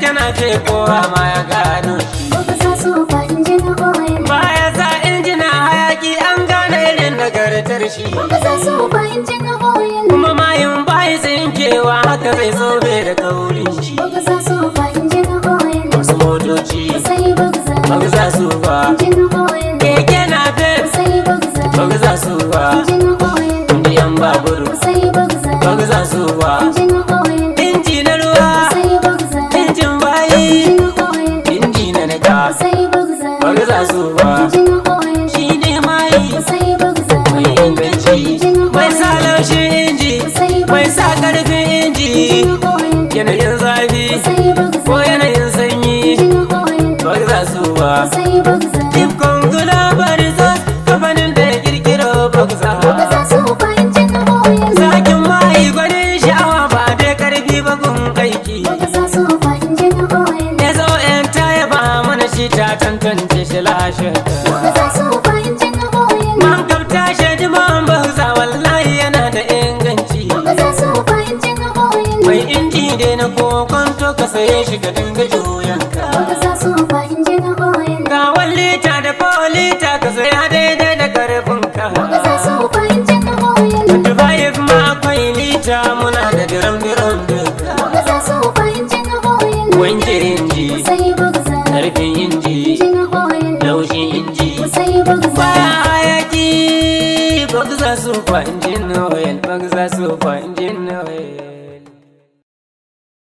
keke na ce kowa ma ya gano shi. Bugza Super injin oil. Baya sa injina hayaki, an gane irin nagartar shi. Bugza Super injin oil. Kuma mayin bayi tsinkewa, haka zai sobe da kaurin shi. Bugza Super injin oil. Wasu motoci Sai Bugza. Bugza Super. Injin oil. Keke na pep Sai Bugza. Bugza Super. Injin oil. Indiyan babur Sai Bugza. Bugza Super. Injin oil. Inji na ruwa, Sai Bugza. injin bayi, Injin oil. inji na nika Sai Bugza. Bugza Super. Injin oil. Shi ne mai Sai Bugza. mai inganci, mai sa laushin inji, mai sa karfin inji, Injin oil. yanayin zafi Sai Bugza. ko yanayin sanyi, Injin oil. Bugza Super. Sai Bugza. Tifcon Global Resource, kamfanin da ya kirkiro Bugza. Bugza Super injin oil. Zakin mai gwanin sha'awa, ba dai karfi ba gun aiki. Bugza Super injin oil. SON ta yaba mana shi, ta tantance shi lashe. Bugza Super injin oil. Man kafta shaidi man Bugza, wallahi yana da inganci. Bugza Super injin oil. Mai inji dai na kokonto, ka saye shi ka dinga juyanka. Bugza Super injin oil. Ga 1 lita da 4 lita, ka saya daidai da karfinka. Bugza Super injin oil. 25 ma akwai lita, muna da drum drum duka. Bugza Super injin oil. Wanke inji, Sai Bugza. karfin inji, Injin oil. laushin inji. Sai Bugza. Baya hayaki, Bugza Super injin oil, Bugza Super injin oil.